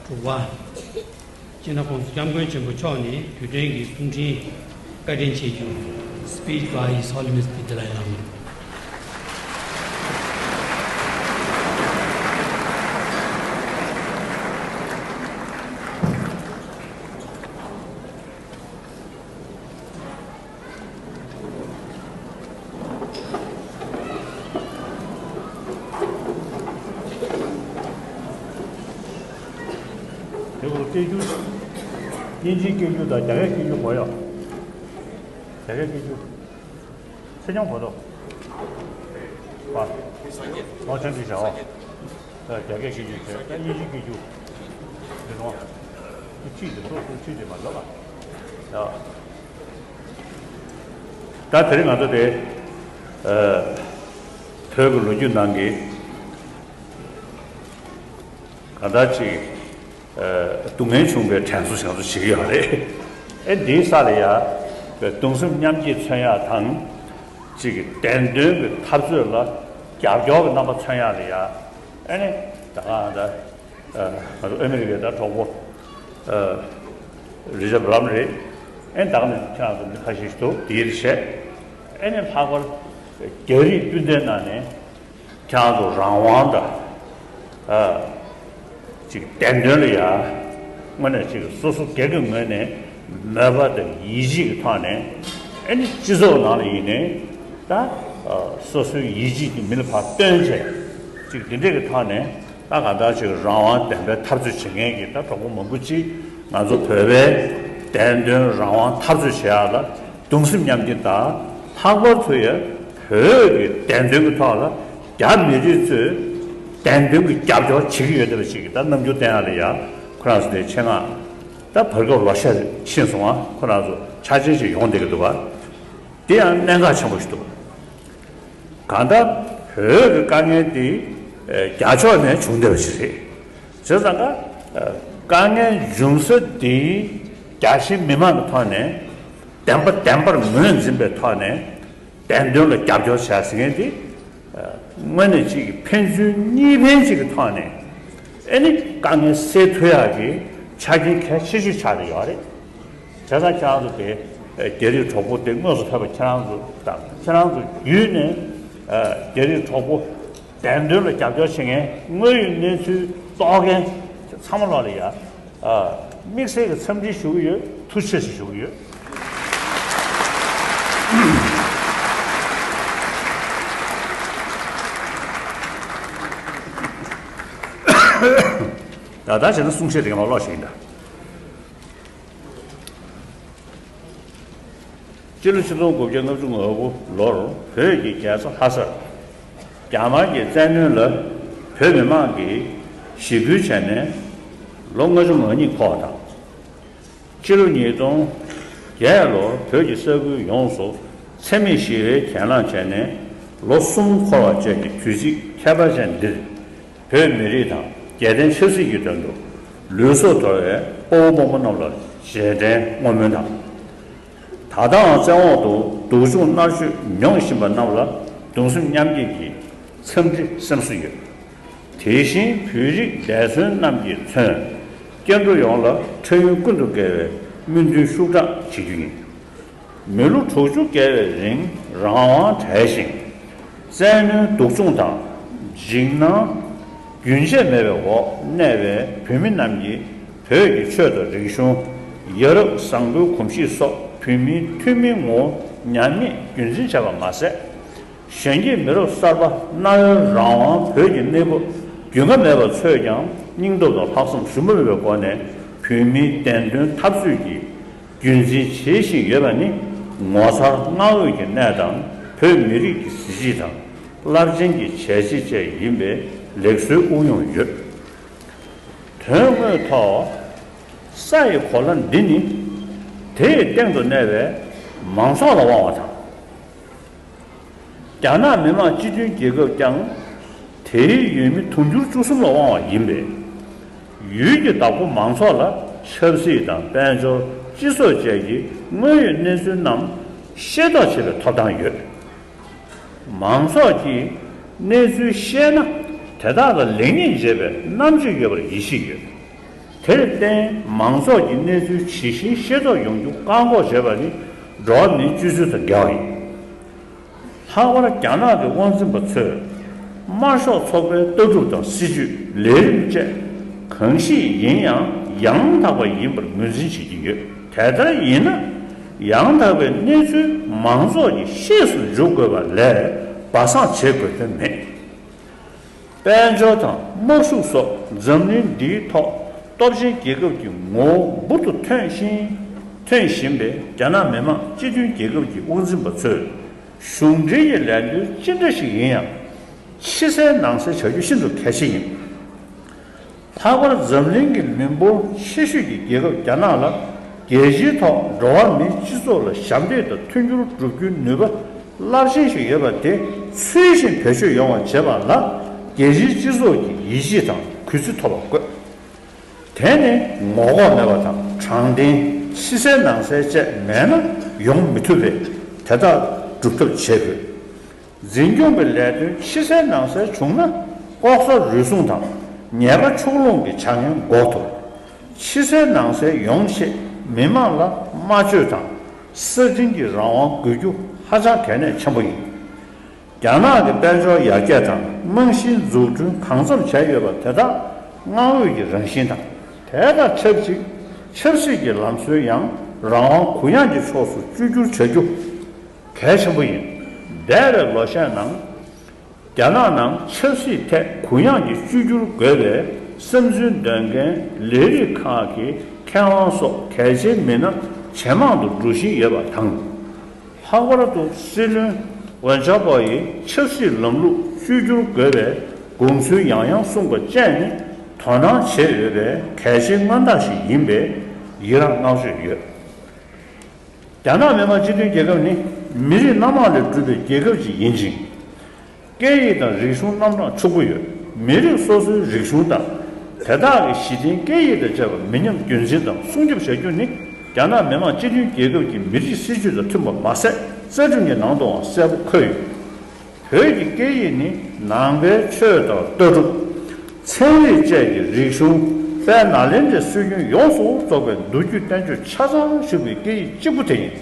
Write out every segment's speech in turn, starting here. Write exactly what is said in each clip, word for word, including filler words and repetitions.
དྲུག་པ། སྤྱི་ནོར་༸གོང་ས་༸སྐྱབས་མགོན་ཆེན་པོ་མཆོག་ནས་དུས་དྲན་གྱི་གསུང་འཕྲིན་བཀའ་དྲིན་ཆེ་ཞུ། Speech by His Holiness the Dalai Lama. དེ་ཁོ་སྐད་སྒྱུར། དབྱིན་ཇིའི་སྐད་སྒྱུར་དང་རྒྱ་སྐད་སྐད་སྒྱུར་གོ་ཡོད། རྒྱ་སྐད་སྐད་སྒྱུར། ཚེ་རྙོག་གོ་ཏོ། པ། ཨོ་ཆང་གི་བྱའོ། རྒྱ་སྐད་སྐད་སྒྱུར་བྱས། དབྱིན་ཇིའི་སྐད་སྒྱུར། དེ་ནོ། ཁྲིད་དེ་ཏོག་ཏོག་ཁྲིད་དེ་མ་ལོ་ལ། ཡ། ད་དེ་རིང་ང་ཚོ་དེ། ཨ། བོད་ཀྱི་ལོ་རྒྱུས་ནང་གི་གང་ལྟར་ཅིག་ཨ། སྡུག་བསྔལ་བྱུང་བའི་དྲན་གསོ་བྱང་གསོ་བྱེད་ཀྱི་ཡོད་རེད། ཨེ་འདིའི་ས་ལ་ཡ། གདུང་སེམས་མཉམ་སྐྱེད་མཚོན་ཡག་དང་། ཅིག་གི་བདེན་དོན་གྱི་འཐབ་རྩོད་ལ་རྒྱབ་སྐྱོར་གྱི་རྣམ་པ་མཚོན་ཡག་ལ་ཡ། ཨེ་ནི་ད་ག་ད། ཨ། ང་ཚོ་ཨ་མི་རི་ཀའི་ད་གྲོགས་པོ། ཨ། རི་ཅར་བྷ་རམ་རེད། ཨེ་ད་ག་ནས་ཁྱེད་རང་ཚོ་མི་ཁ་ཤས་ཤིག་འདུག་དེའི་རིགས་བྱས། ཨེ་ནི་ལྷག་པར་རྒྱ་རིགས་སྤུན་ཟླའི་ནང་ནས་ཁྱེད་རང་ཚོ་རང་དབང་དང་། ཨ། ཅིག་བདེན་དོན་ལ་ཡ། དངོས་གནས་ཅིག་སོ་སོ་སྒེར་གྱི་ངོས་ནས་མོས་པ་དང་ཡིད་ཆེས་ཀྱི་ཐོག་ནས། ཨེ་ནི་སྤྱི་ཚོགས་ནང་ལ་ཡིན་ནའི་ད། ཨ། སོ་སོའི་ཡིད་ཆེས་ཀྱི་མི་ལ་ཕར་སྟོན་བྱས། ཅིག་འདི་འདྲས་ཀྱི་ཐོག་ནས། ད་གང་ལྟར་ཅིག་རང་དབང་བདེན་པའི་འཐབ་རྩོད་བྱེད་མཁན་གྱི་ད་གྲོགས་པོ་མང་པོ་ཅིག་ང་ཚོ་བོད་པའི་བདེན་དོན་རང་དབང་འཐབ་རྩོད་བྱེད་ཡག་ལ་གདུང་སེམས་མཉམ་སྐྱེད་དང་། ལྷག་པར་དུ་ཡང་བོད་ཀྱི་བདེན་དོན་གྱི་ཐོག་ལ་རྒྱ་མི་རིགས་ཚོས་བདེན་དོན་གྱི་རྒྱབ་སྐྱོར་བྱེད་ཀྱི་ཡོད་བསྡད་པ་ཅིག་གི་ད་རྣམ་འགྱུར་བསྟན་ཡག་ལ་ཡ། ཁོ་རང་ཚོ་དེ་ཆེད་མངགས་ད་བར་སྐབས་ལོ་ཤས་ཕྱིན་སོང་ང་། ཁོ་རང་ཚོ་འཆར་ཅན་ཅིག་ཡོང་བསྡད་ཀྱི་འདུག་པ། དེ་ཡང་གནད་འགག་ཆེན་པོ་ཞིག་འདུག་གང་ལྟར་བོད་ཀྱི་དཀའ་ངལ་འདི་རྒྱ་ཕྱོགས་ནས་བྱུང་བསྡད་པ་ཞིག་རེད། བྱས་ཙང་ཀ་དཀའ་ངལ་འབྱུང་ས་འདི་རྒྱ་ཆེ་མི་མང་གི་ཐོག་ནས་བདེན་པ་བདེན་པར་ངོས་འཛིན་པའི་ཐོག་ནས་བདེན་དོན་ལ་རྒྱབ་སྐྱོར་བྱ་ཟེར་མཁན་འདི། དངོས་གནས་གཅིག་གི་ཕན་ཚུན་གཉིས་ཕན་གཅིག་གི་ཐོག་ནས་ཨེ་ནི་དཀའ་ངལ་སེལ་ཐུབ་ཡག་གི་ཆ་རྐྱེན་གལ་ཆེ་ཤོས་ཆགས་བསྡད་ཡོད་རེད། བྱས་ཙང་ཁྱེད་རང་ཚོ་དེ་རྒྱ་རིགས་གྲོགས་པོ་དེ་དངོས་སུ་ཕེབས་པ་ཁྱེད་རང་ཚོ་དང་ཁྱེད་རང་ཚོ་བརྒྱུད་ནས་རྒྱ་རིགས་གྲོགས་པོ་བདེན་དོན་ལ་རྒྱབ་སྐྱོར་བྱེད་མཁན་དངོས་ཡོད་གནས་ཚུལ་རྟོགས་མཁན་ཚང་མ་ལོག་ལ་ཡ། དམིགས་བསལ་གྱི་འཚམས་འདྲི་ཞུ་གི་ཡོད། ཐུགས་རྗེ་ཆེ་ཞུ་གི་ཡོད། ད་ལྟ་བྱས་ན་གསུང་བཤད་དེ་ག་མ་ཀློག་ཞིག་ཡིན་ད། སྤྱི་ལོ་ཆིག་སྟོང་དགུ་བརྒྱ་ལྔ་བཅུ་ང་དགུ་ལོར་བོད་ཀྱི་རྒྱལ་ས་ལྷ་སར་རྒྱ་དམར་གྱི་བཙན་གནོན་ལ་བོད་མི་མང་གིས་ཞི་རྒོལ་བྱས་ནས་ལོ་ལྔ་བཅུ་ང་གཉིས་འཁོར་བ་དང་། སྤྱི་ལོ་ཉིས་སྟོང་བརྒྱད་ལོར་བོད་ཀྱི་ས་ཁུལ་ཡོངས་སུ་འཚེ་མེད་ཞི་བའི་གྱེན་ལངས་བྱས་ནས་ལོ་གསུམ་འཁོར་བ་བཅས་ཀྱི་དུས་ཚིགས་ཁྱད་པར་ཅན་འདིར། བོད་མི་རིགས་དང་རྒྱལ་བསྟན་ཆབ་སྲིད་ཀྱི་དོན་དུ་ལུས་སྲོག་དོར་བའི་དཔའ་བོ་དཔའ་མོ་རྣམས་ལ་རྗེས་དྲན་བསྔོ་སྨོན་དང་། ད་ལྟའང་བཙན་འོག་ཏུ་སྡུག་སྦྱོང་མནར་གཅོད་མྱོང་བཞིན་པ་རྣམས་ལ་གདུང་སེམས་མཉམ་སྐྱེད་ཀྱི་འཚམས་འདྲི་སེམས་གསོ་ཡོད། དེ་བཞིན་བོད་རིགས་འདས་གསོན་རྣམས་ཀྱིས་མཚོན་སྐྱེ་འགྲོ་ཡོངས་ལ་འཕྲལ་ཡུན་ཀུན་ཏུ་དགེ་བའི་སྨོན་འདུན་ཤུགས་དྲག་བྱེད་རྒྱུ་ཡིན། མི་ལོ་དྲུག་ཅུ་བརྒལ་བའི་རིང་རང་དབང་བྲལ་ཞིང་། བཙན་གནོན་སྡུག་སྦྱོང་དང་འཇིགས་སྣང་རྒྱུན་ཆད་མེད་པའི་འོག་གནས་པའི་བོད་མི་རྣམས་ཀྱིས་བོད་ཀྱི་ཆོས་དང་རིག་གཞུང་། ཡ་རབས་བཟང་པོའི་གོམས་གཤིས་སོགས་བོད་མིའི་ཐུན་མིན་ངོ་བོ་ཉམས་ཉེས་རྒྱུན་འཛིན་བྱས་པ་མ་ཟད། གཞོན་སྐྱེས་མི་རབས་གསར་པ་གནའ་བོའི་རང་དབང་བོད་ཀྱི་གནས་བབ་རྒྱུས་མངའ་མེད་པ་ཚོས་ཀྱང་སྙིང་སྟོབས་དང་ལྷག་བསམ་ཞུམ་པ་མེད་པའི་སྒོ་ནས་བོད་མིའི་བདེན་དོན་འཐབ་རྩོད་ཀྱི་རྒྱུན་འཛིན་བྱེད་བཞིན་ཡོད་པ་ནི་ངོ་མཚར་བསྔགས་འོས་ཀྱི་གནས་དང་བོད་མི་རིགས་ཀྱི་གཟི་བརྗིད་དང་རླབས་ཆེན་གྱི་བྱས་རྗེས་བཅས་ཡིན་པས་ལེགས་གསོའི་དབུགས་དབྱུང་ཡོད། དོན་དངོས་ཐོག་ས་ཡི་གོ་ལ་འདི་ནི་དེའི་སྟེང་དུ་གནས་པའི་མང་ཚོགས་ལ་དབང་བ་དང་། རྒྱ་ནག་མི་དམངས་སྤྱི་མཐུན་རྒྱལ་ཁབ་ཀྱང་དེའི་ཡུལ་མི་དུང་ཕྱུར་བཅུ་གསུམ་ལ་དབང་བ་ཡིན་པས། ཡུལ་གྱི་བདག་པོ་མང་ཚོགས་ལ་ཆབ་སྲིད་དང་དཔལ་འབྱོར་སྤྱི་ཚོགས་བཅས་ཀྱི་དངོས་ཡོད་གནས་ཚུལ་རྣམས་ཤེས་རྟོགས་བྱེད་པའི་ཐོབ་ཐང་ཡོད། མང་ཚོགས་ཀྱིས་གནས་ཚུལ་ཤེས་ན་དེ་དག་ལ་ལེགས་ཉེས་འབྱེད་པའི་རྣམ་དཔྱོད་ཡོད་པར་ཡིད་ཆེས་ཡོད། དེར་བརྟེན་མང་ཚོགས་ཀྱི་གནས་ཚུལ་ཇི་བཞིན་ཤེས་རྟོགས་ཡོང་རྒྱུ་བཀག་འགོག་བྱེད་པ་ནི་འགྲོ་བ་མིའི་སྤྱོད་ཚུལ་དང་འགལ་བ་ཡིན། ལྷག་པར་རྒྱ་ནག་གི་དབང་འཛིན་པ་ཚོས་དམར་ཤོག་ཚོགས་པའི་ལྟ་གྲུབ་དང་སྲིད་བྱུས། ལས་རིམ་བཅས་གང་ཞིག་ཡིན་ཡང་ཡང་དག་པ་ཡིན་པར་ངོས་འཛིན་བྱེད་ཀྱི་ཡོད། དེ་ལྟར་ཡིན་ན་ཡང་དག་པའི་གནས་ཚུལ་མང་ཚོགས་ཀྱིས་ཤེས་སུ་འཇུག་དགོས་པ་ལས་སྦ་གསང་བྱེད་དགོས་དོན་མེད། དཔལ་འབྱོར་དང་དམག་ཤུགས་སོགས་འཛམ་གླིང་འདིའི་ཐོག་སྟོབས་ཆེན་རྒྱལ་ཁབ་ཀྱི་ངོ་བོ་འབུར་དུ་ཐོན་ཞིང་ཐོན་བཞིན་པའི་རྒྱ་ནག་མི་དམངས་སྤྱི་མཐུན་རྒྱལ་ཁབ་ཀྱི་དབང་འཛིན་པ་ཚོས་གཞུང་འབྲེལ་གྱི་ལས་དོན་ཅི་འདྲ་ཞིག་ཡིན་ཡང་ཕྱི་གསལ་ནང་གསལ་བྱ་རྒྱུ་ཤིན་ཏུ་གལ་ཆེ་ཡིན། ལྷག་པར་འཛམ་གླིང་གི་མི་འབོར་ཆེ་ཤོས་ཀྱི་རྒྱལ་ཁབ་རྒྱ་ནག་ལ་རྒྱལ་སྤྱིའི་ཐོག་འགྲོ་བ་མིའི་སྤྱི་ཚོགས་ལ་ཞབས་འདེགས་དང་མཐུན་འགྱུར་བསྒྲུབ་རྒྱུའི་ནུས་པ་རླབས་ཆེན་ཞིག་ཡོད་པ་དེ་ཚུལ་བཞིན་བེད་སྤྱོད་ཡོང་བ་བྱེད་པ་ལ་རྒྱལ་སྤྱིའི་སྤྱི་ཚོགས་ཀྱིས་ཡིད་ཆེས་དང་གུས་བརྩི་ཐོབ་པ་དགོས། དེ་ནི་ངོ་ལྐོག་མེད་པ་དང་དྲང་བདེན། ཕྱི་གསལ་ནང་གསལ་བཅས་མེད་ན་ཡོང་མི་ཐུབ་པས། དེ་དག་སྒྲུབ་ཐབས་བྱེད་དགོས། འཛིན་སྐྱོང་གི་ལས་དོན་ཕྱི་གསལ་ནང་གསལ་བྱུང་ན་ལྐོག་ཟ་རུལ་སུངས་དང་ཉེས་པ་ཕྱོགས་ལྷུང་གི་བྱ་ངན་འགོག་ཐུབ། ཕྱི་གསལ་ནང་གསལ་ཡོང་ཆེད་མི་མང་ལ་སྨྲ་བརྗོད་དང་གསར་སྐྲུན་གྱི་རང་དབང་དགོས་རྒྱུ་ཧ་ཅང་གལ་གནད་ཆེན་པོ་ཡིན། རྒྱ་ནག་གི་དཔལ་འབྱོར་ཡར་རྒྱས་དང་རྨང་གཞིའི་འཛུགས་སྐྲུན་གང་འཚམ་བྱས་ཡོད་པ་དེ་དག་མངའ་འོས་ཀྱི་རང་བཞིན་དང་། དེ་དང་ཆབས་ཅིག་ཆབ་སྲིད་ཀྱི་ལམ་སྲོལ་ཡང་རང་དབང་གུ་ཡངས་ཀྱི་ཕྱོགས་སུ་བཅོས་བསྒྱུར་བྱ་རྒྱུ་གལ་ཆེན་པོ་ཡིན། འདས་པའི་ལོ་ཤས་ནང་རྒྱ་ནག་ནང་ཆབ་སྲིད་ཐད་གུ་ཡངས་ཀྱི་བཅོས་བསྒྱུར་དགོས་པའི་བསམ་ཚུལ་འདོན་མཁན་ལས་རིགས་ཁག་གི་མཁས་དབང་སོགས་གལ་ཆེའི་མི་སྣ་ཇེ་མང་དུ་འགྲོ་བཞིན་ཡོད་པ་དང་། ལྷག་པར་དུ་སྲིད་བློན་ཝེན་ཅཱ་པོ་ཡིས་ཆབ་སྲིད་ལམ་ལུགས་བཅོས་བསྒྱུར་དགོས་པའི་དགོངས་ཚུལ་ཡང་ཡང་གསུངས་པ་བཅས་ནི་དོ་སྣང་བྱེད་འོས་པའི་གལ་ཆེའི་མངོན་རྟགས་ཤིག་ཡིན་པས་ཡི་རངས་བསྔགས་བརྗོད་ཡོད། རྒྱ་ནག་མི་དམངས་སྤྱི་མཐུན་རྒྱལ་ཁབ་ནི་མི་རིགས་སྣ་མང་ལས་གྲུབ་པའི་རྒྱལ་ཁབ་ཅིག་ཡིན་ཅིང་། སྐད་ཡིག་དང་རིག་གཞུང་རྣམ་གྲངས་ཕྱུག་པོ་ཡོད། མི་རིགས་སོ་སོའི་རིག་གཞུང་དང་། དེ་དག་གི་གཞི་རྟེན་སྐད་ཡིག་དང་བཅས་པ་མི་ཉམས་རྒྱུན་འཛིན་དང་སྲུང་སྐྱོབ་བྱ་རྒྱུ་ནི་རྒྱ་ནག་མི་དམངས་སྤྱི་མཐུན་རྒྱལ་ཁབ་ཀྱི་མི་རིགས་སྲིད་བྱུས་དང་མཐུན་པ་མ་ཟད། རྩ་ཁྲིམས་ཀྱི་ནང་དུའང་གསལ་པོ་འཁོད་ཡོད། བོད་ཀྱི་སྐད་ཡིག་ནི་ནང་པའི་ཆོས་དང་ལྟ་གྲུབ། ཚན་རིག་བཅས་ཀྱི་རིག་གཞུང་། དཔལ་ནཱ་ལེནྡྲའི་སྲོལ་རྒྱུན་ཡོངས་སུ་རྫོགས་པའི་མདོ་རྒྱུད་བསྟན་བཅོས་ཆ་ཚང་བཞུགས་པའི་སྐད་ཡིག་གཅིག་པུ་དེ་ཡིན།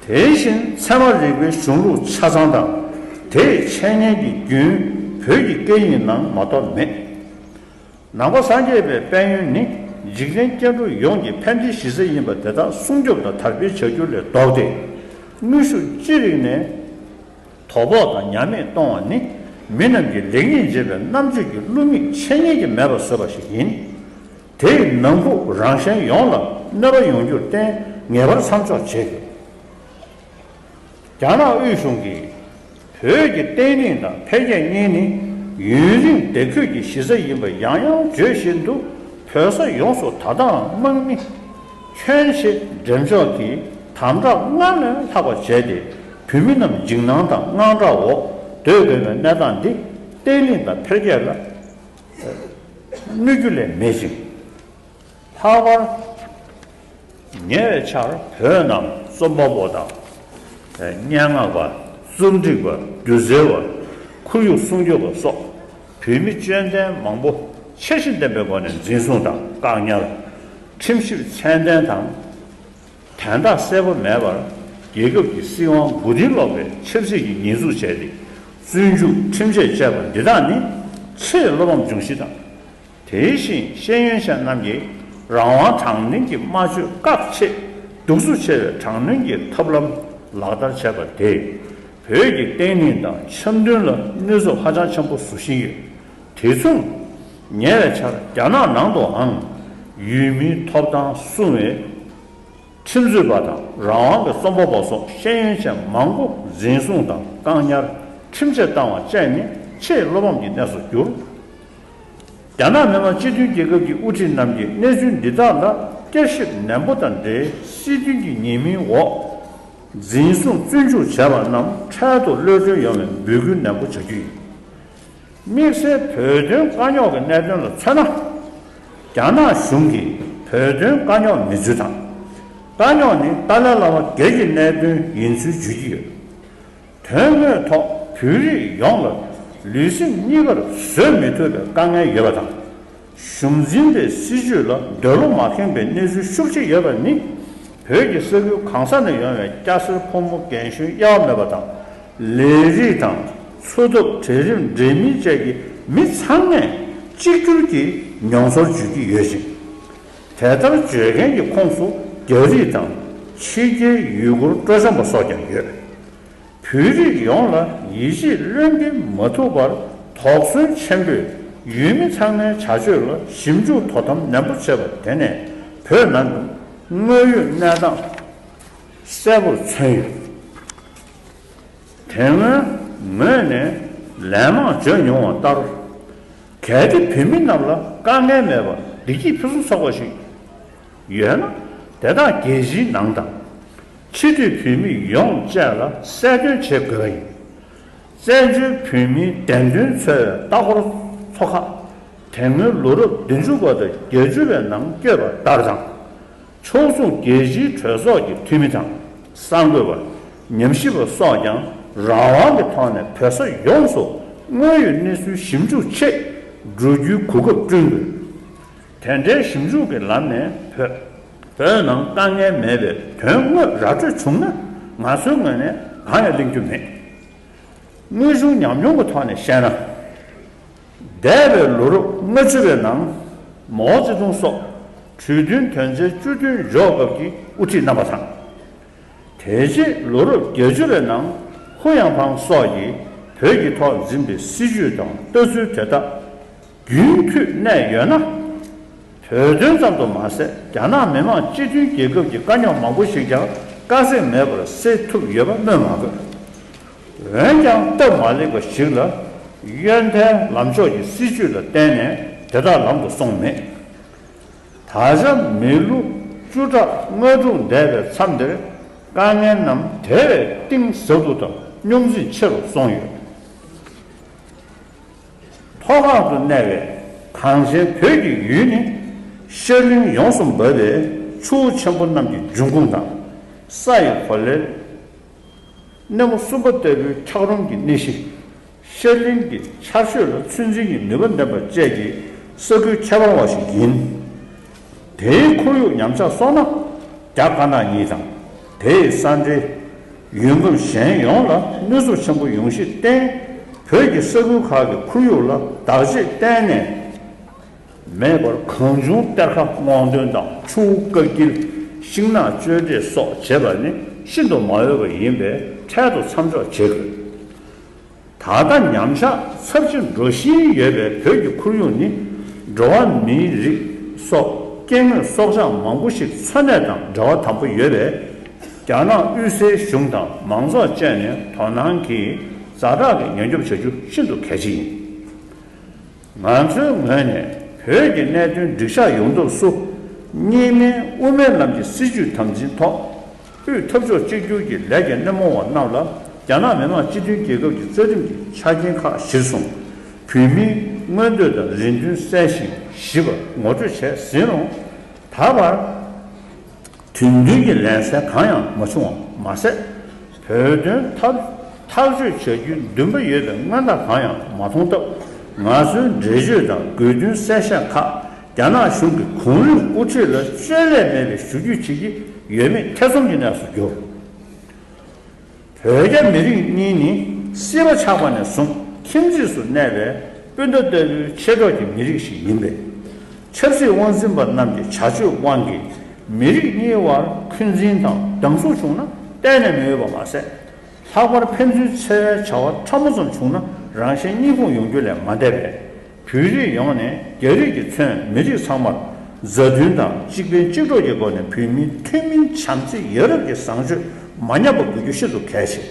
དེ་བཞིན་ཚད་མ་རིག་པའི་གཞུང་ལུགས་ཆ་ཚང་དང་། དེའི་འཆད་ཉན་གྱི་རྒྱུན་བོད་ཀྱི་སྐད་ཡིག་ནང་མ་གཏོགས་མེད། ནང་པ་སངས་རྒྱས་པའི་དཔལ་ཡོན་ནི་འཇིག་རྟེན་སྐྱེ་འགྲོ་ཡོངས་ཀྱི་ཕན་བདེའི་གཞི་རྩ་ཡིན་པ་དེ་དག་སྲུང་སྐྱོབ་དང་དར་སྤེལ་བྱ་རྒྱུ་ལས་ལྡོག་སྟེ། དངོས་ཤུགས་ཅི་རིགས་ནས་དོ་ཕོག་དང་ཉམས་དམས་གཏོང་བ་ནི་མི་རྣམས་ཀྱི་ལེགས་ཉེས་འབྱེད་པའི་རྣམ་དཔྱོད་ཀྱི་བསླུ་མེད་འཆད་ཉན་གྱིས་མེད་པར་བཟོས་པ་ཞིག་ཡིན། དེས་ནང་ཁུལ་རང་གཞན་ཡོངས་ལ་གནོད་པ་ཡོང་རྒྱུར་བརྟེན་ངེས་པར་མཚམས་འཇོག་བྱེད་དགོས། རྒྱ་ནག་དབུས་གཞུང་གིས་བོད་ཀྱི་བརྟན་ལྷིང་དང་འཕེལ་རྒྱས་གཉིས་ནི་ཡུན་རིང་བདེ་འཁོད་ཀྱི་གཞི་རྩ་ཡིན་པ་ཡང་ཡང་བརྗོད་བཞིན་དུ། བོད་ས་ཡོངས་སུ་ད་ལྟའང་དམག་མི་ཁྱོན་ཆེ་འགྲེམས་འཇོག་གིས་དམ་དྲག་སྔར་ལས་ལྷག་པ་བྱས་ཏེ། བོད་མི་རྣམས་འཇིགས་སྣང་དང་དངངས་སྐྲག་འོག་སྡོད་དགོས་པའི་གནས་སྟངས་འདི་བརྟན་ལྷིང་དང་འཕེལ་རྒྱས་ལ་གནོད་རྒྱུ་ལས་མེད་ཅིང་། ལྷག་པར་ཉེ་བའི་ཆར་བོད་ནང་རྩོམ་པ་པོ་དང་། སྙན་ངག་པ། རྩོམ་སྒྲིག་པ། སྒྱུ་རྩལ་བ། ཁོར་ཡུག་སྲུང་སྐྱོབ་པ་སོགས་བོད་མི་སྤྱོད་ལྡན་མང་པོ་ཆེ་བཞིན་ལྡན་པའི་སྒོ་ནས་འཛིན་བཟུང་དང་བཀག་ཉར། ཁྲིམས་ཞིབ་ཚད་ལྡན་དང་། དན་རྟགས་གསལ་པོ་མེད་པར་རྒྱལ་ཁབ་ཀྱི་སྲིད་དབང་མགོ་རྟིང་སློག་པའི་ཆབ་སྲིད་ཀྱི་ཉེས་འཛུགས་བྱས་ཏེ། བཙོན་འཇུག་ཁྲིམས་ཆད་བཅད་པ་འདི་དག་ནི་ཆེས་བློ་ཕམ་འབྱུང་གཞི་དང་། དེ་བཞིན་ཤེས་ཡོན་ཅན་རྣམས་ཀྱིས་རང་དབང་དྲང་བདེན་གྱི་སྨྲ་བརྗོད་བཀག་ཆེད་གདུག་རྩུབ་ཆེ་བའི་དྲག་གནོན་གྱི་ཐབས་ལམ་ལག་བསྟར་བྱས་པ་དེས་བོད་ཀྱི་བརྟན་ལྷིང་དང་འཆམ་མཐུན་ལ་གནོད་ཚབས་ཧ་ཅང་ཆེན་པོ་བཟོ་བཞིན་ཡོད། དེ་མཚུངས། ཉེ་བའི་ཆར་རྒྱ་ནག་ནང་དུའང་ཡུལ་མིའི་ཐོབ་ཐང་སྲུང་བའི་ཁྲིམས་རྩོད་པ་དང་རང་དབང་གི་རྩོམ་པ་པོ་སོགས་ཤེས་ཡོན་ཅན་མང་པོ་འཛིན་བཟུང་དང་བཀག་ཉར། ཁྲིམས་ཆད་བཏང་བ་བཅས་ནི་ཆེས་བློ་ཕམ་གྱི་གནས་སུ་གྱུར། རྒྱ་ནག་མི་དམངས་སྤྱི་མཐུན་རྒྱལ་ཁབ་ཀྱི་དབུ་ཁྲིད་རྣམས་ཀྱིས་གནས་ཚུལ་འདི་དག་ལ་བསྐྱར་ཞིབ་ནན་པོ་དང་འབྲེལ། སྲིད་དོན་གྱི་ཉེས་མིང་འོག་འཛིན་བཟུང་བཙོན་འཇུག་བྱས་པ་རྣམས་འཕྲལ་དུ་གློད་གྲོལ་ཡོང་བའི་འབོད་སྐུལ་ནན་པོ་བྱ་རྒྱུ་ཡིན། དམིགས་བསལ་བོད་དོན་དཀའ་རྙོག་གི་གནད་དོན་ལ་མཚོན་ན། རྒྱ་ནག་གཞུང་གིས་བོད་དོན་དཀའ་རྙོག་མེད་ཚུལ་དང་། དཀའ་རྙོག་ནི་ཏཱ་ལའི་བླ་མ་སྒེར་གྱི་གནད་དོན་ཡིན་ཚུལ་བརྗོད་ཀྱི་ཡོད། དོན་དངོས་ཐོག་བོད་རིགས་ཡོངས་ལ་ལུས་སེམས་གཉིས་ཀར་བཟོད་མི་ཐུབ་པའི་དཀའ་ངལ་ཡོད་པ་དང་། གཞུང་འཛིན་པའི་སྲིད་བྱུས་ལ་འདོད་བློ་མ་ཁེངས་པའི་གནས་ཚུལ་ཤུགས་ཆེ་ཡོད་པ་ནི། བོད་ཀྱི་ས་ཁུལ་གང་ས་ནས་ཡོང་བའི་སྐྱ་སེར་ཕོ་མོ་རྒན་གཞོན་དབྱེ་བ་མེད་པ་དང་། ལས་རིགས་དང་འཚོ་ཐབས། གྲལ་རིམ་འབྲེལ་མིན་བཅས་ཀྱི་མི་ཚང་མས་གཅིག་གྱུར་གྱིས་མྱོང་ཚོར་བརྗོད་ཀྱི་ཡོད་ཅིང་། དེ་ལྟར་བརྗོད་མཁན་གྱི་ཁོངས་སུ་རྒྱ་རིགས་དང་ཕྱི་རྒྱལ་ཡུལ་སྐོར་སྤྲོ་འཆམ་པ་སོགས་ཀྱང་ཡོད། བོད་རིགས་ཡོངས་ལ་ཡིད་ཆེས་བློས་འགེལ་མ་ཐུབ་པར། དོགས་ཟོན་ཆེན་པོས་ཡུལ་མི་ཚང་མའི་བྱ་སྤྱོད་ལ་ཞིབ་འཇུག་དོ་དམ་ནན་པོ་བྱས་པ་དེ་ནས། བོད་ནང་དུ་དངོས་ཡོད་གནས་སྟངས་གསལ་པོར་མཚོན་ཡོད། དེ་སྔོན་ངོས་ནས་ལན་མང་བརྗོད་མྱོང་བ་ལྟར། གལ་ཏེ་བོད་མི་རྣམས་ལ་དཀའ་ངལ་མེད་པར་བདེ་སྐྱིད་ཕུན་སུམ་ཚོགས་པ་ཞིག་ཡོད་ན། དེ་དག་རྒྱལ་སྤྱིའི་ནང་དང་། ཕྱི་སྡོད་བོད་མི་ཡོངས་བཅས་ལ་གསལ་སྟོན་བྱེད་དགོས་པ་ཡིན། བཙན་བྱོལ་བོད་མིའི་བདེན་དོན་འཚོ་བའི་ལྟ་སྐོར་ཚོགས་ཁག་དེ་སྔོན་ལོ་རབས་བདུན་ཅུ་པ་དང་བརྒྱད་ཅུ་པའི་ནང་བསྐྱོད་པ་ལྟར་དང་། ཕྱོགས་མཚུངས་རྒྱལ་སྤྱིའི་གྲོས་ཚོགས་ཀྱི་འཐུས་མི་དང་། གསར་འགོད་པ། ཉམས་ཞིབ་པ་སོགས་ཀྱང་རང་དབང་གི་ཐོག་ནས་བོད་ས་ཡོངས་སུ་དངོས་ཡོད་གནས་ཚུལ་ཞིབ་འཇུག་ཆེད་འགྲོ་རྒྱུའི་གོ་སྐབས་བསྐྲུན་དགོས། དེ་འདྲའི་ཞིབ་འཇུག་གི་ལམ་ནས་བོད་བོད་ནང་དཀའ་ངལ་མེད་པའི་དོན་དངོས་ར་སྤྲོད་བྱུང་ན། ང་ཚོའི་ངོས་ནས་གང་ཡང་གླེང་རྒྱུ་མེད། དངོས་བྱུང་ཉམས་མྱོང་གི་ཐོག་ནས་བཤད་ན། འདས་པའི་ལོ་རབས་ལྔ་བཅུ་པའི་ནང་། མའོ་ཙེ་ཏུང་སོགས་གྲོས་མཐུན་དོན་ཚན་བཅུ་བདུན་འཇོག་སྐབས་ཀྱི་དབུ་ཁྲིད་རྣམ་པ་དང་། དེ་རྗེས་ལོ་རབས་བརྒྱད་ཅུ་པའི་ནང་ཧུ་ཡང་ཕང་སོགས་ཀྱིས་བོད་ཀྱི་ཐོག་འཛིན་པའི་སྲིད་བྱུས་དང་ལྟ་ཚུལ་དེ་དག་རྒྱུན་མཐུད་གནས་ཡོད་ན། བོད་དོན་ཙམ་དུ་མ་ཟད། རྒྱ་ནག་མི་དམངས་སྤྱི་མཐུན་རྒྱལ་ཁབ་ཀྱི་དཀའ་རྙོག་མང་པོ་ཞིག་ཀྱང་དཀའ་ཚེགས་མེད་པར་སེལ་ཐུབ་ཡོད་པ་སྨོས་མ་དགོས། འོན་ཀྱང་སྟབས་མ་ལེགས་པ་ཞིག་ལ། གཡོན་ཐལ་ལམ་ཕྱོགས་ཀྱི་སྲིད་བྱུས་ལ་བརྟེན་ནས་དེ་དག་ལམ་དུ་སོང་མེད། ད་ཆ་མི་ལོ་བཅུ་ཕྲག་ལྔ་དྲུག་འདས་པའི་མཚམས་འདིར། དཀའ་ངལ་རྣམས་དེ་བས་གཏིང་ཟབ་ཏུ་དང་རྙོག་འཛིང་ཆེ་རུ་སོང་ཡོད། མཐོ་སྒང་དུ་གནས་པའི་གངས་ཅན་བོད་ཀྱི་ཡུལ་ནི། ཤར་གླིང་ཡོངས་སུ་འབབ་པའི་ཆུ་བོ་ཆེན་པོ་རྣམས་ཀྱི་འབྱུང་ཁུངས་དང་། ས་ཡི་གོ་ལའི་སྣེ་མོ་གསུམ་པ་ལྟ་བུའི་འཁྱགས་རོམ་གྱི་གནས་གཞི། ཤར་གླིང་གི་ཆར་ཞོད་ལ་ཚོད་འཛིན་གྱི་ནུས་པ་ལྡན་པ་བཅས་ཀྱི་ས་ཁུལ་ཁྱད་པར་བ་ཞིག་ཡིན། དེའི་ཁོར་ཡུག་ཉམས་ཆག་སོང་ན། རྒྱ་དཀར་ནག་གཉིས་དང་། དེ་ཡི་ས་འབྲེལ་ཡུལ་ཁམས་གཞན་ཡོངས་ལ་གནོད་ཚབས་ཆེན་པོ་ཡོང་གཞི་བརྟེན། བོད་ཀྱི་ས་ཁུལ་ཁག་གི་ཁོར་ཡུག་ལ་བདག་གཅེས་གཏན་ནས་མེད་པར། གང་བྱུང་གཏེར་ཁ་སྔོག་འདོན་དང་ཆུ་བོ་བཀག་སྐྱིལ། ཤིང་ནགས་གཅོད་འབྲེག་སོགས་བྱེད་པ་ནི་ཤིན་ཏུ་མ་འོས་པ་ཡིན་པས། འཕྲལ་དུ་མཚམས་འཇོག་བྱེད་དགོས། ད་ལྟ་ཉམས་ཆག་ཚབས་ཆེ་འགྲོ་བཞིན་ཡོད་པའི་བོད་ཀྱི་ཁོར་ཡུག་ནི། འགྲོ་བ་མིའི་རིགས་སོགས་སྐྱེ་དངོས་སྲོག་ཆགས་མང་པོ་ཞིག་འཚོ་གནས་དང་འབྲེལ་བ་དམ་པོ་ཡོད་པས། རྒྱ་ནག་དབུས་སའི་གཞུང་དང་མང་ཚོགས་བཅས་ནས་དོ་སྣང་གིས་ཛ་དྲག་གི་ཉེན་སྐྱོབ་བྱ་རྒྱུ་ཤིན་ཏུ་གལ་ཆེ་ཡིན། ང་ཚོའི་ངོས་ནས་བོད་ཀྱི་གནད་དོན་འགྲིག་ཤག་ཡོང་ཐབས་སུ། གཉིས་སྨན་དབུ་མའི་ལམ་གྱི་སྲིད་བྱུས་དམ་འཛིན་ཐོག་དབུས་འཐབ་ཕྱོགས་གཅིག་གྱུར་གྱི་ལས་ཀྱི་སྣེ་མོ་བ་རྣམས་ལ། རྒྱ་ནག་མི་དམངས་སྤྱི་མཐུན་རྒྱལ་ཁབ་ཀྱི་རྩ་ཁྲིམས་ཀྱི་ཆ་རྐྱེན་ཁག་གཞིར་བཟུང་། བོད་མིའི་མངོན་འདོད་དང་རེ་འདུན་གསལ་ཞིང་ཞིབ་པར་ངོ་སྤྲོད་བྱས་ཟིན་རུང་། ད་བར། དོན་མཐུན་གྱི་ལན་གསལ་གང་ཡང་མ་བྱུང་བ་མ་ཟད། བོད་དོན་ཐག་ཐག་གཅོད་བྱ་རྒྱུའི་འདུན་པ་ཡོད་པའི་སྔོན་བརྡ་གང་ཡང་མ་མཐོང་སྟབས། ང་ཚོའི་འགྲེལ་བརྗོད་དང་དགོས་འདུན་གསལ་བཤད་ཁག་རྒྱ་ནག་གཞུང་གི་གོང་རིམ་དབུ་ཁྲིད་ལ་བཅོལ་ལས་མེད་པའི་ཞུ་རྒྱུ་བྱེད་ཀྱི་ཡོད་མེད་ཐེ་ཚོམ་གྱི་གནས་སུ་གྱུར། བོད་རྒྱ་མི་རིགས་གཉིས་ནི་སྲིད་པ་ཆགས་པ་ནས་བཟུང་ཁྱིམ་མཚེས་སུ་གནས་པའི་སྤུན་ཟླ་ལྟ་བུའི་མཆེད་གྲོགས་ཀྱི་མི་རིགས་ཤིག་ཡིན་པས། ཆབ་སྲིད་དབང་འཛིན་པ་རྣམས་ཀྱི་བྱ་སྤྱོད་དབང་གིས་མི་རིགས་གཉིས་བར་འཁོན་འཛིན་དང་སྡང་ཟུག་བྱུང་ན་གཏན་ནས་མི་འོས་པ་མ་ཟད། ལྷག་པར་ཕན་ཚུན་འཚེ་བའི་བྱ་བ་ཕྲ་མོ་ཙམ་བྱུང་ན་རང་གཞན་གཉིས་ཕུང་ཡོང་རྒྱུ་ལས་མ་འདས་པས། བོད་རིགས་ཡོངས་ནས་རྒྱ་རིགས་ཀྱིས་མཚོན་མི་རིགས་ཚང་མར་མཛའ་མཐུན་དང་གཅིག་ཕན་གཅིག་གྲོགས་ཀྱི་སྒོ་ནས་བོད་མིའི་ཐུན་མིན་བྱམས་བརྩེ་ཡ་རབས་ཀྱི་བཟང་སྤྱོད་མ་ཉམས་པ་དགོས་རྒྱུ་ཤིན་ཏུ་གལ་ཆེ།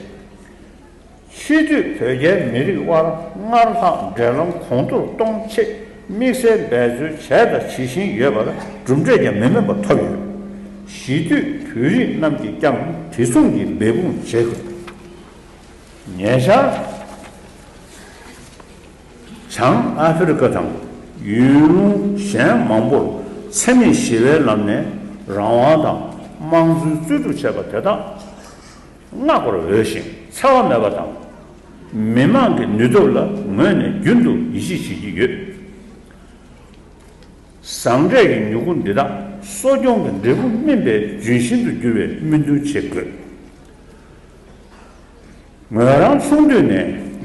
ཤི་དུས་བོད་རྒྱའི་མི་རིགས་དབར་སྔར་ལྷག་འབྲེལ་ལམ་གོང་མཐོར་གཏོང་ཆེད་དམིགས་བསལ་འབད་རྩོལ་བྱས་དང་བྱེད་བཞིན་ཡོད་པར་གྲུབ་འབྲས་ཀྱང་མི་དམན་པ་ཐོབ་ཡོད། ཤི་དུས་བོད་རིགས་རྣམས་ཀྱིས་ཀྱང་དེ་མཚུངས་ཀྱི་འབད་འབུངས་བྱེད་དགོས། ཉེ་ཆར། བྱང་ཨ་ཧྥེ་རི་ཁ་དང་ཡུལ་ལུང་གཞན་མང་པོར་འཚེ་མེད་ཞི་བའི་ལམ་ནས་རང་དབང་དང་དམངས་གཙོའི་རྩོད་སྒྲུབ་བྱས་པ་དེ་དག་བསྔགས་པར་འོས་ཤིང་འཚེ་བ་མེད་པ་དང་། མི་དམངས་ཀྱི་ནུས་སྟོབས་ལ་ངོས་ནས་རྒྱུན་དུ་ཡིད་ཆེས་བྱེད་ཀྱི་ཡོད། ཟངས་འབྲས་ཀྱི་མྱུ་གུ་འདི་དག་གསོ་སྐྱོང་གི་འབྲས་བུ་སྨིན་པའི་ལྗོན་ཤིང་དུ་འགྱུར་བའི་སྨོན་འདུན་བྱེད་དགོས། ངོས་རང་ཆུང་དུས་ནས་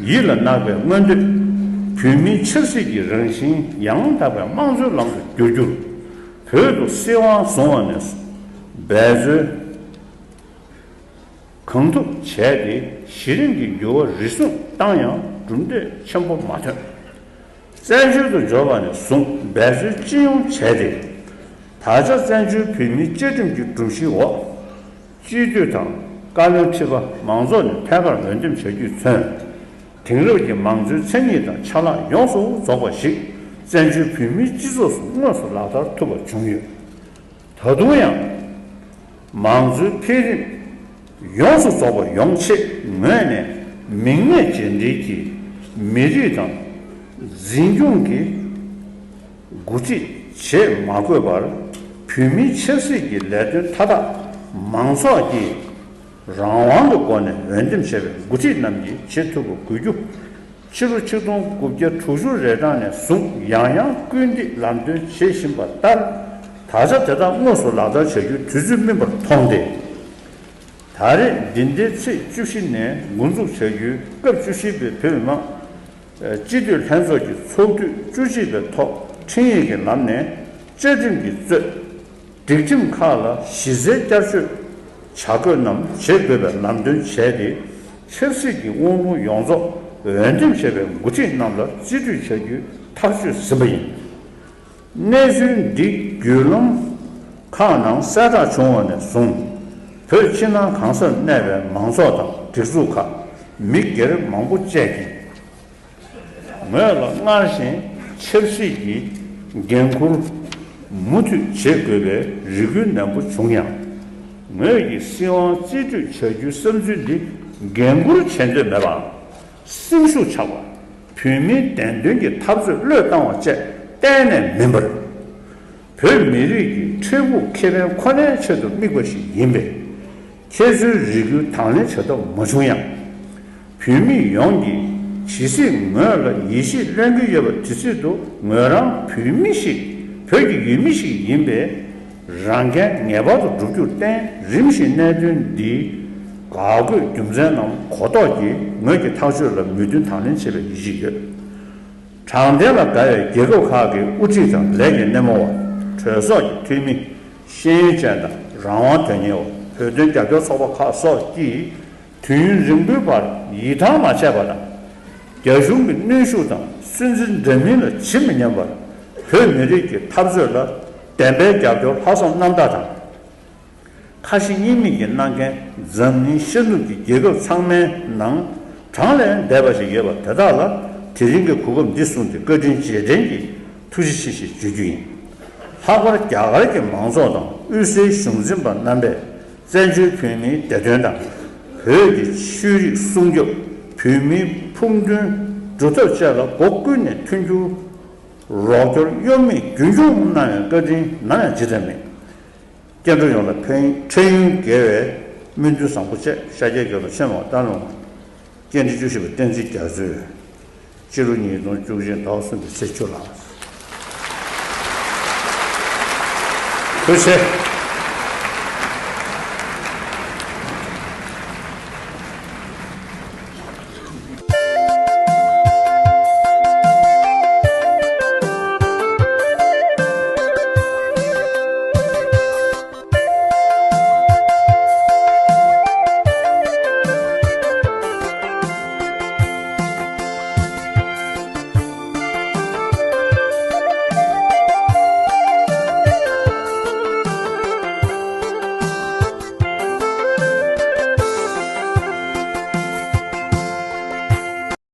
ཡིད་ལ་བརྣག་པའི་མངོན་འདོད། བོད་མིའི་ཆབ་སྲིད་ཀྱི་རང་བཞིན་ཡང་དག་པའི་དམངས་གཙོའི་ལམ་དུ་བསྒྱུར་རྒྱུར། བོད་དུ་སྲིད་དབང་བཟུང་བ་ནས་བཟུང་འབད་རྩོལ་གང་ཐུབ་བྱས་ཏེ་གཞི་རིམ་གྱི་འགྱུར་བ་རེ་ཟུང་བཏང་ཡང་གྲུབ་འབྲས་ཆེན་པོ་མ་ཐོན། བཙན་བྱོལ་དུ་འབྱོར་བ་ནས་བཟུང་འབད་རྩོལ་ཅི་ཡོང་བྱས་ཏེ། ད་ཆ་བཙན་བྱོལ་བོད་མིའི་བཅའ་ཁྲིམས་ཀྱི་སྒྲོམ་གཞིའི་འོག་སྤྱི་འཐུས་དང་བཀའ་བློན་ཁྲི་པ་མང་ཚོགས་ནས་ཕལ་པར་འོས་འདེམས་བྱ་རྒྱུས་མཚོན། དེང་རབས་ཀྱི་མང་གཙོའི་མཚན་ཉིད་དང་ཆ་ལག་ཡོངས་སུ་རྫོགས་པ་ཞིག་བཙན་བྱོལ་བོད་མིའི་སྤྱི་ཚོགས་སུ་དངོས་སུ་ལག་བསྟར་ཐུབ་པ་བྱུང་ཡོད། ད་དུང་ཡང་། མང་གཙོའི་འཕེལ་རིམ་ཡོངས་སུ་རྫོགས་པ་ཡོང་ཆེད་ངོས་ནས་མིང་གནས་རྗེས་འབྲེལ་གྱིས་མི་རིགས་དང་འཛིན་སྐྱོང་གི་འགོ་ཁྲིད་བྱེད་མ་དགོས་པར་བོད་མིའི་ཆབ་སྲིད་ཀྱི་ལས་དོན་མཐའ་དག་མང་ཚོགས་ཀྱིས་རང་དབང་གི་སྒོ་ནས་འོས་འདེམས་བྱས་པའི་འགོ་ཁྲིད་རྣམས་ཀྱིས་བྱེད་ཐུབ་པ་དགོས་རྒྱུ། ཕྱི་ལོ་ཆིག་སྟོང་དགུ་བརྒྱ་དྲུག་ཅུ་རེ་གྲངས་ནས་བཟུང་ཡང་ཡང་སྐུལ་འདེད་ལམ་སྟོན་བྱེད་བཞིན་པ་ལྟར། ད་ཆ་དེ་དག་དངོས་སུ་ལག་བསྟར་བྱ་རྒྱུའི་དུས་ཚོད་སྨིན་པར་མཐོང་སྟེ། ད་རེས་འདི་ཟླའི་ཚེས་བཅུ་བཞི་ནས་འགོ་འཛུགས་བྱ་རྒྱུའི་སྐབས་བཅུ་བཞི་པའི་བོད་མི་མང་སྤྱི་འཐུས་ལྷན་ཚོགས་ཀྱི་ཚོགས་དུས་བཅུ་གཅིག་པའི་ཐོག་འཕྲིན་ཡིག་གི་ལམ་ནས་བཅའ་ཁྲིམས་ཀྱིས་གཙོས། སྒྲིག་ཁྲིམས་ཁག་ལ་གཞི་རྩའི་བསྐྱར་བཅོས་བྱ་དགོས་རྣམས་བྱེད་དགོས་པའི་ལམ་སྟོན་བྱས་ཏེ། ཆབ་སྲིད་ཀྱི་དབང་ལུང་ཡོངས་རྫོགས་འོས་འདེམས་བྱས་པའི་འགོ་ཁྲིད་རྣམས་ལ་རྩིས་སྤྲོད་བྱ་རྒྱུའི་ཐག་གཅོད་ཟིན་པ་ཡིན། གནས་ཚུལ་འདི་བརྒྱུད་ལམ་ཁག་ནང་གསལ་བསྒྲགས་བྱུང་བ་ནས་བཟུང་། བོད་ཕྱི་ནང་གང་སར་གནས་པའི་མང་ཚོགས་དང་སྒྲིག་འཛུགས་ཁག་མི་སྒེར་མང་པོ་བཅས་ཀྱིས། ངོས་ལ་སྔར་བཞིན་ཆབ་སྲིད་ཀྱི་འགན་འཁུར་མུ་མཐུད་བྱེད་དགོས་པའི་རེ་སྐུལ་ནན་པོ་བྱུང་ཡང་། ངོས་ཀྱིས་སྲིད་དབང་རྩིས་སྤྲོད་བྱ་རྒྱུའི་བསམ་ཚུལ་འདི་འགན་འཁུར་བྱེད་འདོད་མེད་པའམ་སེམས་ཤུགས་ཆག་པ། བོད་མིའི་བདེན་དོན་གྱི་འཐབ་རྩོད་བློས་བཏང་བ་བཅས་གཏན་ནས་མིན་པར། བོད་མི་རིགས་ཀྱི་འཕྲལ་ཕུགས་ཁེ་ཕན་ཁོ་ནའི་ཆེད་དུ་དམིགས་པ་ཞིག་ཡིན་པས། ཁྱེད་ཚོའི་རེ་སྐུལ་དང་ལེན་བྱ་ཐབས་མ་བྱུང་ཡང་། བོད་མི་ཡོངས་ཀྱིས་ཇི་སྲིད་ངོས་ལ་ཡིད་ཆེས་ལོན་གྱི་ཡོད་པ་དེ་སྲིད་དུ་ངོས་རང་བོད་མི་ཞིག་བོད་ཀྱི་ཡུལ་མི་ཞིག་ཡིན་པས། རང་འགན་ངེས་པར་དུ་བསྒྲུབ་རྒྱུར་བརྟེན་རིམ་བཞིན་གནད་དོན་འདིའི་དགག་དགོས་རྒྱུ་མཚན་རྣམས་གོ་རྟོགས་ཀྱིས་ངོས་ཀྱི་ཐག་གཅོད་ལ་མོས་མཐུན་དང་ལེན་བྱེད་པའི་ཡིད་ཆེས་ཡོད། དྲང་བདེན་ལ་དགའ་བའི་རྒྱལ་ཁབ་ཁག་གི་དབུ་ཁྲིད་དང་ལས་ཀྱི་སྣེ་མོ་བ། གྲོས་ཚོགས་ཀྱི་འཐུས་མི། ཤེས་ཡོན་ཅན་དང་རང་དབང་དོན་གཉེར་བ། བོད་དོན་རྒྱབ་སྐྱོར་ཚོགས་པ་ཁག་སོགས་ཀྱིས་དུས་ཡུན་རིང་པོའི་བར་ཡིད་ཐང་མ་ཆད་པ་དང་། རྒྱ་གཞུང་གི་གནོན་ཤུགས་དང་སུན་གཙེར་འདྲ་མིན་ལ་ཇི་མི་སྙམ་པར་བོད་མི་རིགས་ཀྱི་འཐབ་རྩོད་ལ་བདེན་པའི་རྒྱབ་སྐྱོར་ལྷག་བསམ་རྣམ་དག་དང་། ཁ་ཞེ་གཉིས་མེད་ཀྱིས་གནང་མཁན་འཛམ་གླིང་ཤར་ནུབ་ཀྱི་རྒྱལ་ཁབ་ཚང་མའི་ནང་གྲངས་ལས་འདས་པ་ཞིག་ཡོད་པ་དེ་དག་ལ་དེ་རིང་གི་གོ་སྐབས་འདི་བཟུང་སྟེ་བཀའ་དྲིན་རྗེས་དྲན་གྱི་ཐུགས་རྗེ་ཆེ་ཞེས་བརྗོད་རྒྱུ་ཡིན། ལྷག་པར་རྒྱ་གར་གྱི་མང་ཚོགས་དང་དབུས་སའི་གཞུང་འཛིན་པ་རྣམ་པས་བཙན་བྱོལ་བོད་མིའི་བདེ་དོན་དང་། བོད་ཀྱི་ཆོས་རིག་སྲུང་སྐྱོབ། བོད་མིའི་ཕུགས་འདུན་སྒྲུབ་ཐབས་བཅས་ལ་སྒོ་ཀུན་ནས་མཐུན་འགྱུར་རོགས་སྐྱོར་གཡོ་མེད་རྒྱུན་འཁྱོངས་གནང་བའི་བཀའ་དྲིན་ནམ་ཡང་ཇི་ལྟར་མེད། སྐྱེ་འགྲོ་ཡོངས་ལ་ཕན་འཕྲལ་ཡུན་དགེ་བའི་སྨོན་འདུན་བཟང་པོ་བཅས། ཤཱཀྱའི་དགེ་སློང་ཆེན་མོ་སྟག་ལུང་བ། སྐྱེ་ཕྲེང་བཅུ་བཞི་པ་བསྟན་འཛིན་རྒྱ་མཚོས། སྤྱི་ལོ་ཉིས་སྟོང་བཅུ་གཅིག་ཟླ་བ་གསུམ་པའི་ཚེས་བཅུ་ལ། ཐུགས་རྗེ་ཆེ།